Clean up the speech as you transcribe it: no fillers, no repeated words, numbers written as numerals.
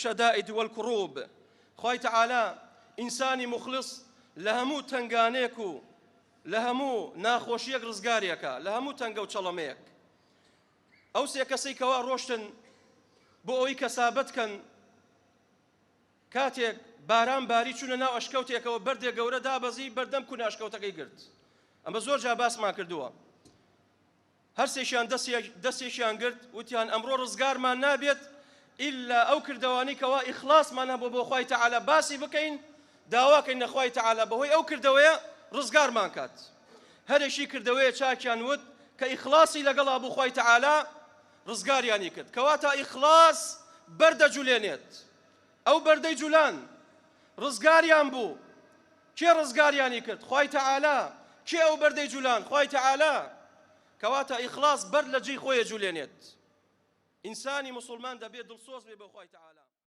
الشدائد والکروب، خوای تەعالا ئینسانی موخڵیص لە هەموو تەنگانەیەک و لە هەموو ناخۆشیەک ڕزگاری ئەکا، لە هەموو تەنگە و چەڵەمەیەک. ئەو سێ کەسەی کەوا ڕۆشتن بۆ ئەوەی کەسابەت کەن، کاتێک باران باری چوونە ناو ئەشکەوتێکەوە بەردێک گەورە دابەزی بەردەم کونە ئەشکەوتەکەی گرت. ئەمە زۆر جار باسمان کردووە. هەرسێکیان دەستێکیان گرت وتیان ئەمڕۆ ڕزگارمان نابێت ئیلا ئەو کردەوانەی کەوا ئیخلاسمان هەبوو بۆ خوای تەعالا باسی بکەین داواکەین لە خوای تەعالا بەهۆی ئەو کردەوەیە ڕزگارمان کات هەرێکی کردەوەیە چاکیان وت کە ئیخلاسی لەگەڵا بوو خوای تەعالا ڕزگاریانی کرد کەواتە ئیخلاس بەردە جولێنێت ئەو بەردەی جولان ڕزگاریان بوو کێ ڕزگاریانی کرد؟ خوای تەعالا. کێ ئەو بەردەی جولاند؟ خوای تەعالا. کەواتە ئیخلاس بەرد لە جێی خۆی ئەجولێنێت. ئینسانی موسوڵمان دەبێ دڵسۆز بێ بۆ خوای تەعالا.